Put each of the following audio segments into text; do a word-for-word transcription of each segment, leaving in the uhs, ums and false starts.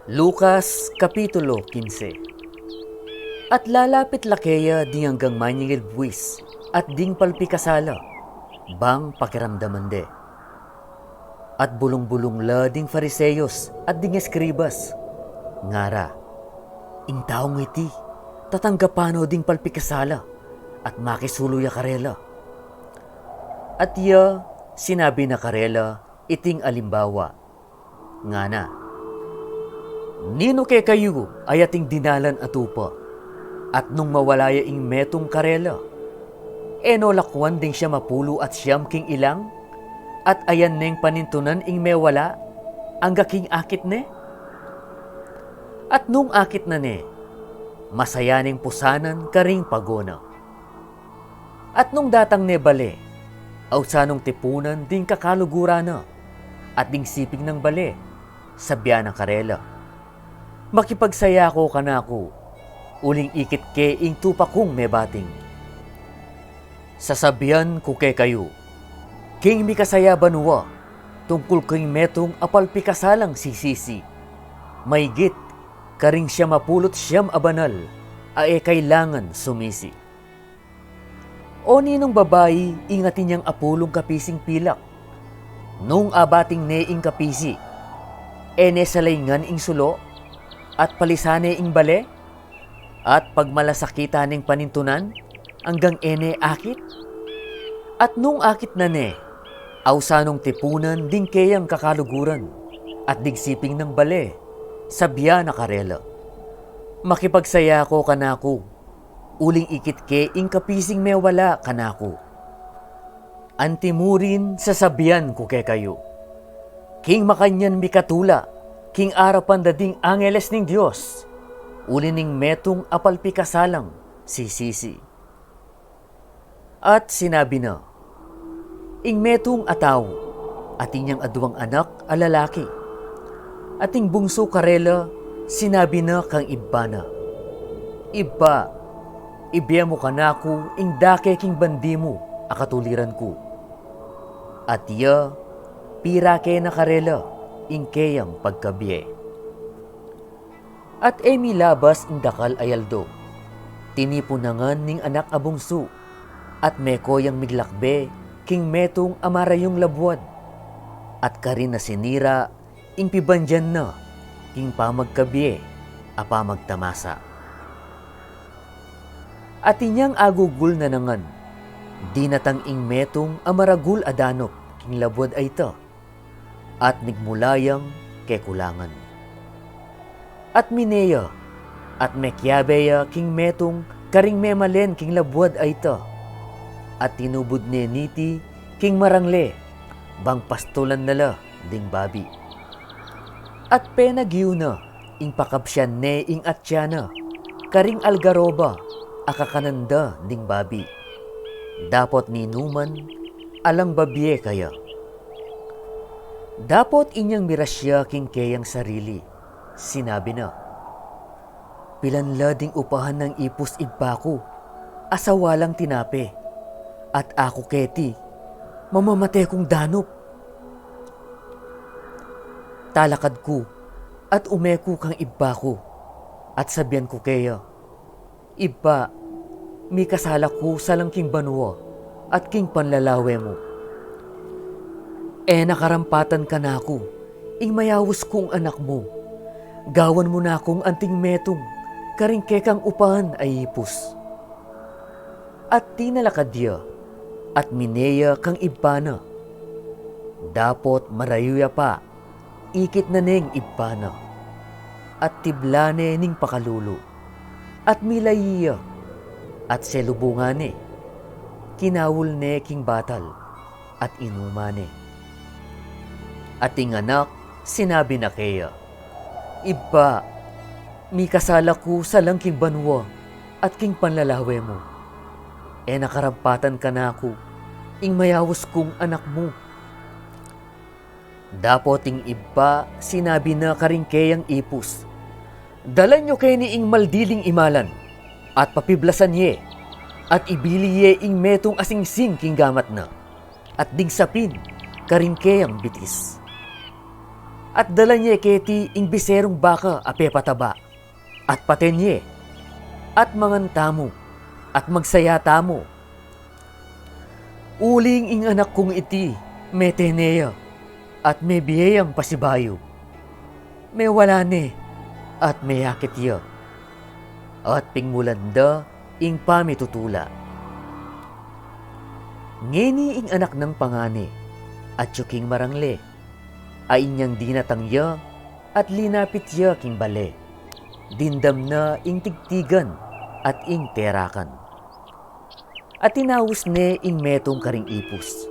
Lucas Kapitulo kinse. At lalapit la keya ding anggang manyingil buis at ding palpikasala, bang pakiramdaman de. At bulung-bulung la ding Fariseos at ding eskribas, ngara, "Ing taung iti, tatanggapan no ding palpikasala, at makisulu ya karela." At iya sinabi na karela iting alimbawa, ngana, "Ninu kekayu a ating dinalan a tupa, at nung mawala ya ing metung karela, e no lakwan ding siam a pulu at siam king ilang, at ayan neng panintunan ing mewala, angga king akit ne? At nung akit na ne, masaya neng pusanan karing pago na. At nung datang ne bale, ausan nong tipunan ding kakaluguran na, at ding siping nang bale, sabian na karela, 'Makipagsaya ko kanaku, uling ikit ke ing tupa kung mebating.' Sasabian ku kekayu, king mikasaya banua, tungkul king metung a palpikasalang sisisi, maigit karing siam a pulu't siam a banal a e kailangan sumisi. O ninung babai ing atin yang apulung kapising pilak, nung abating ne ing kapisi, e ne salaingan ing sulu, at palisan ne ing bale, at pagmalasakitan neng panintunan, anggang e ne akit? At nung akit na ne, ausan nong tipunan ding keyang kakaluguran, at ding siping nang bale, sabian na karela, 'Makipagsaya ko kanaku, uling ikit ke ing kapising mewala kanaku.' Antimurin sasabian ku kekayu, king makanyan mikatula king arapan da ding angeles ning Dios, uli ning metung a palpikasalang sisisi." At sinabi na, "Ing metung a tau, atin yang aduang anak a lalaki. At ing bungsu karela, sinabi na kang ibpa na, 'Ibpa, ibie mu kanaku ing dake king bandi mu a katuliran ku.' At iya, pirake na karela ing keyang pagkabie. At e milabas ing dakal a aldo, tinipun na ngan ning anak a bungsu, at meko yang miglakbe king metung a marayung labuad, at karin na sinira ing pibandian na king pamagkabie a pamagtamasa. At inyang agugul na ngan, dinatang ing metung a maragul a danup king labuad a ita, at migmula yang kekulangan. At mine ya, at mekiabe ya king metung karing memalen king labuad a ita, at tinubud ne niti king marangle, bang pastulan na la ding babi. At penagiu na ing pakabsian ne ing atia na karing algaroba a kakanan da ding babi. Dapot ninuman, alang babie kaya. Dapot inyang mirasya king keyang sarili, sinabi na, 'Pilan la ding upahan nang ipus ibpa ku, a sawa lang tinape, at aku keti, mamamate kung danup?' Talakad ku, at ume ku kang ibpa ku, at sabian ku keya, 'Ibpa, mikasala ku salang king banua at king panlalawe mu. E na karampatan kanaku ing mayaus kung anak mu. Gawan mu na kung anting metung karing kekang upahan a ipus.' At tinalakad ya, at mine ya kang ibpa na. Dapot marayu ya pa, ikit na neng ibpa na, at tibla ne ning pakalulu, at milayi ya, at selubungan ne, kinaul ne king batal, at inuman ne. At ing anak sinabi na keya, 'Ibpa, mikasala ku salang king banua at king panlalawe mu. E na karampatan kanaku ing mayaus kung anak mu.' Dapot ing ibpa sinabi na karing keyang ipus, 'Dalan yu keni ing maldiling imalan, at papiblasan ye, at ibili ye ing metung a singsing king gamat na, at ding sapin, karing keyang bitis. At dalan ye keti ing biserung baka a pepataba, at paten ye, at mangan tamu, at magsaya tamu. Uling ing anak kung iti, mete ne ya, at mebie yang pasibayu. Mewala ne, at meyakit ya, at pingmulan da ing pamitutula. Ngeni ing anak nang pangane, atyu king marangle, a inyang dinatang ya, at linapit ya king bale, dimdam na ing tigtigan at ing terakan. At inaus ne ing metung karing ipus,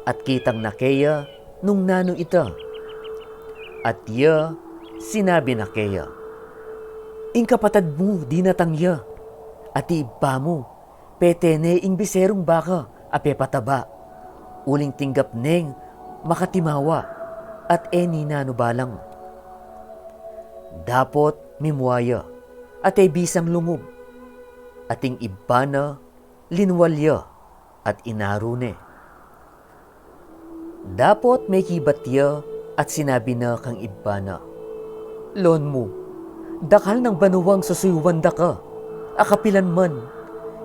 at kitang na keya nung nanu ita. At ya sinabi na keya, "Ing kapatad mu dinatang ya, at ing ibpa mu, pete ne ing biserung baka a pepataba, uling tinggap neng makatimawa, at e ninanu balang." Dapot mimua ya, at e bisang lungub, at ing ibpa na linwal ya, at inaru ne. Dapot mekibat ya, at sinabi na kang ibpa na, "Loan mu, dakal nang banuang susuyuan da ka, a kapilan man,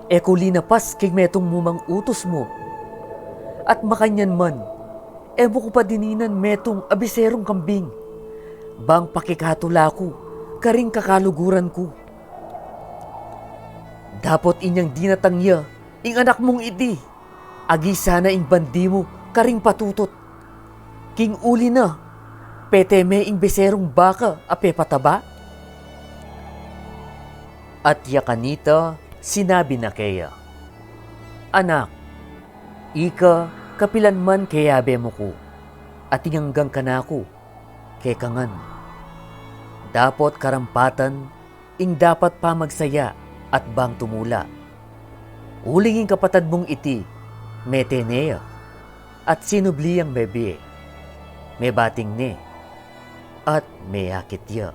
e ku linapas king metung mu mang utus mu. At makanyan man, e mu ku pa dininan metung a biserung kambing, bang pakikatula ku karing kakaluguran ku." Dapot inyang dinatang ya ing anak mung iti, agisa na ing bandi mu karing patutut, king uli na pete me ing biserung baka a pepataba. At ya kanita sinabi na keya, "Anak, ika kapilan man keyabe mu ku, at ing anggang kanaku keka ngan. Dapot karampatan ing dapat pamagsaya at bang tumula. Uling ing kapatad mung iti, mete ne ya, at sinubli yang mebie, mebating ne, at meyakit ya."